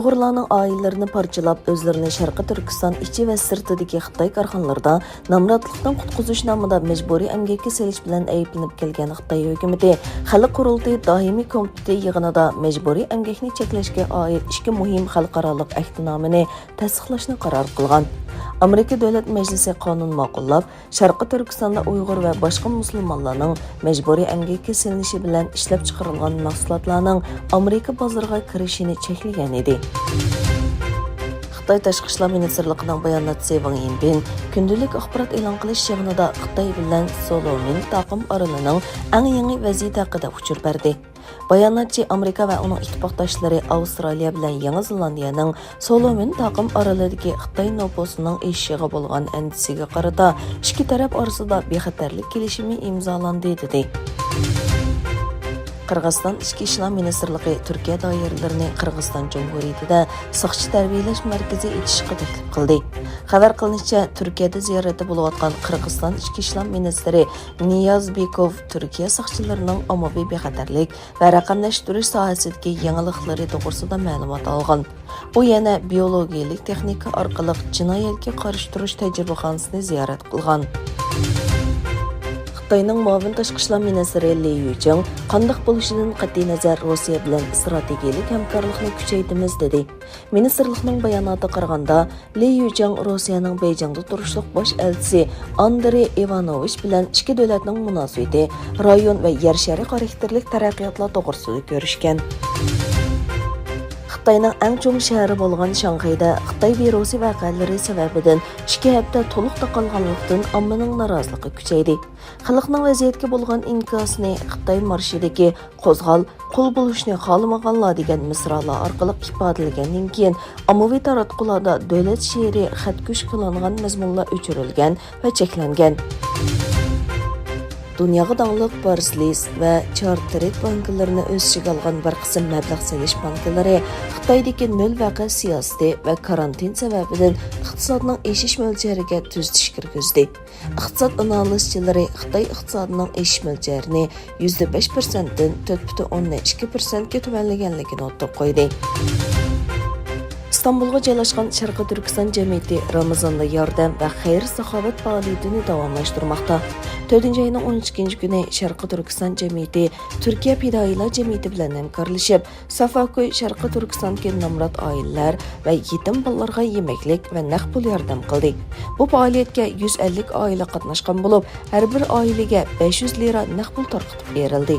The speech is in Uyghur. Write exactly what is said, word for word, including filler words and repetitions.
ئۇيغۇرلارنىڭ ئائىلىلىرىنى پارچىلاپ، ئۆزلىرىنى شەرقىي تۈركىستان ئىچى ۋە سىرتىدىكى خىتاي كارخانىلىرىدا نامراتلىقتىن قۇتقۇزۇش نامىدا مەجبۇرىي ئەمگەككە سېلىش بىلەن ئەيىبلىنىپ كەلگەن خىتاي ھۆكۈمىتى خەلق قۇرۇلتىيى دائىمىي كومىتېتى يىغىنىدا مەجبۇرىي ئەمگەكنى چەكلەشكە ئائىت ئىككى مۇھىم خەلقئارالىق ئەھدىنامىنى تەستىقلاشنى قارار قىلغان. ئامېرىكا دۆلەت مەجلىسى قانۇن ماقۇللاپ، شەرقىي تۈركىستاندا ئۇيغۇر ۋە باشقا مۇسۇلمانلارنىڭ مەجبۇرىي ئەمگەككە سېلىنىشى بىلەن ئىشلەپچىقىرىلغان مەھسۇلاتلارنىڭ ئامېرىكا بازىرىغا كىرىشىنى چەكلىگەن ئىدى. خىتاي تاشقى ئىشلار مىنىستىرلىقىنىڭ باياناتچىسى ۋاڭ يىنبىن كۈندىلىك ئاخبارات ئېلان قىلىش يىغىنىدا خىتاي بىلەن سولومون تاقىم ئارىلىنىڭ ئەڭ يېڭى ۋەزىيىتى ھەققىدە ئۇچۇر بەردى. باياناتچى ئامېرىكا ۋە ئۇنىڭ ئىتتىپاقداشلىرى ئاۋسترالىيە بىلەن يېڭى زېلاندىيەنىڭ سولومون تاقىم ئارىلىدىكى خىتاي نوپۇسىنىڭ ئېشىشىغا بولغان ئەندىشىگە قارىتا ئىككى تەرەپ ئارىسىدا بىخەتەرلىك كېلىشىمى ئىمزالاندى، دېدى. قىرغىزىستان ئىچكى ئىشلار مىنىستىرلىقى تۈركىيە دائىرىلىرىنى قىرغىزىستان جۇمھۇرىيىتىدە ساقچى تەربىيەلەش مەركىزى ئېچىشقا تەكلىپ قىلدى. خەۋەر قىلىنىشىچە، تۈركىيەدە زىيارەتتە بولۇۋاتقان قىرغىزىستان ئىچكى ئىشلار مىنىستىرى نىياز بىكوف تۈركىيە ساقچىلىرىنىڭ ئاممىۋى بىخەتەرلىك ۋە رەقەملەشتۈرۈش ساھەسىدىكى يېڭىلىقلىرى توغرىسىدا مەلۇمات ئالغان. ئۇ يەنە بىيولوگىيەلىك تېخنىكا ئارقىلىق جىنايەتكە قارشى تۇرۇش تەجرىبىخانىسىنى زىيارەت قىلغان. خىتاينىڭ مۇئاۋىن تاشقى ئىشلار مىنىستىرى لى يۈچىڭ قانداق بولۇشىدىن قەتئىينەزەر، روسىيە بىلەن ئىستراتېگىيەلىك ھەمكارلىقنى كۈچەيتىمىز، دېدى. مىنىستىرلىقنىڭ باياناتىغا قارىغاندا، لى يۈچىڭ روسىيەنىڭ بېيجىڭدا تۇرۇشلۇق باش ئەلچىسى ئاندرېي ئىۋانوۋىچ بىلەن ئىككى دۆلەتنىڭ مۇناسىۋىتى رايون ۋە يەر شارى خاراكتېرلىك تەرەققىياتلار توغرىسىدا كۆرۈشكەن. خىتاينىڭ ئەڭ چوڭ شەھىرى بولغان شاڭخەيدە خىتاي ۋىرۇسى ۋەقەلىرى سەۋەبىدىن ئىككى ھەپتە تولۇق تاقالغانلىقتىن، ئاممىنىڭ نارازىلىقى كۈچەيدى. خەلقنىڭ ۋەزىيەتكە بولغان ئىنكاسىنى خىتاي مارشىدىكى «قوزغال، قۇل بولۇشنى خالىمىغانلار» دېگەن مىسرالار ئارقىلىق ئىپادىلىگەندىن كېيىن، ئاممىۋى تاراتقۇلاردا دۆلەت شېئىرى خەتكۈش قىلىنغان مەزمۇنلار ئۆچۈرۈلگەن ۋە چەكلەنگەن. دۇنياغا داڭلىق بارسلېس ۋە چارتېرىت بانكىلىرىنى ئۆز ئىچىگە ئالغان بىر قىسىم مەبلەغ سېلىش بانكىلىرى خىتايدىكى نۆل ۋەقە سىياسىتى ۋە كارانتىن سەۋەبىدىن ئىقتىسادنىڭ ئېشىش مۆلچەرىگە تۈزىتىش كىرگۈزدى. ئىقتىساد ئانالىزچىلىرى خىتاي ئىقتىسادىنىڭ ئېشىش مۆلچەرىنى يۈزدە بەش پىرسەنتتىن تۆت پۈتۈن ئوندىن ئىككى پىرسەنتكە تۆۋەنلىگەنلىكىنى ئوتتۇرىغا قويدى. ئىستانبۇلغا جايلاشقان شەرقىي تۈركىستان جەمئىيىتى رامىزاندا ياردەم ۋە خەير-ساخاۋەت پائالىيىتىنى داۋاملاشتۇرماقتا. تۆتىنچى ئاينىڭ ئون ئىككىنچى كۈنى شەرقىي تۈركىستان جەمئىيىتى تۈركىيە پىدائىيلار جەمئىيىتى بىلەن ھەمكارلىشىپ، سافاكۆي شەرقىي تۈركىستاندىكى نامرات ئائىلىلەر ۋە يېتىم بالىلارغا يېمەكلىك ۋە نەق پۇل ياردەم قىلدى. بۇ پائالىيەتكە يۈز ئەللىك ئائىلە قاتناشقان بولۇپ، ھەر بىر ئائىلىگە بەش يۈز لىرا نەق پۇل تارقىتىپ بېرىلدى.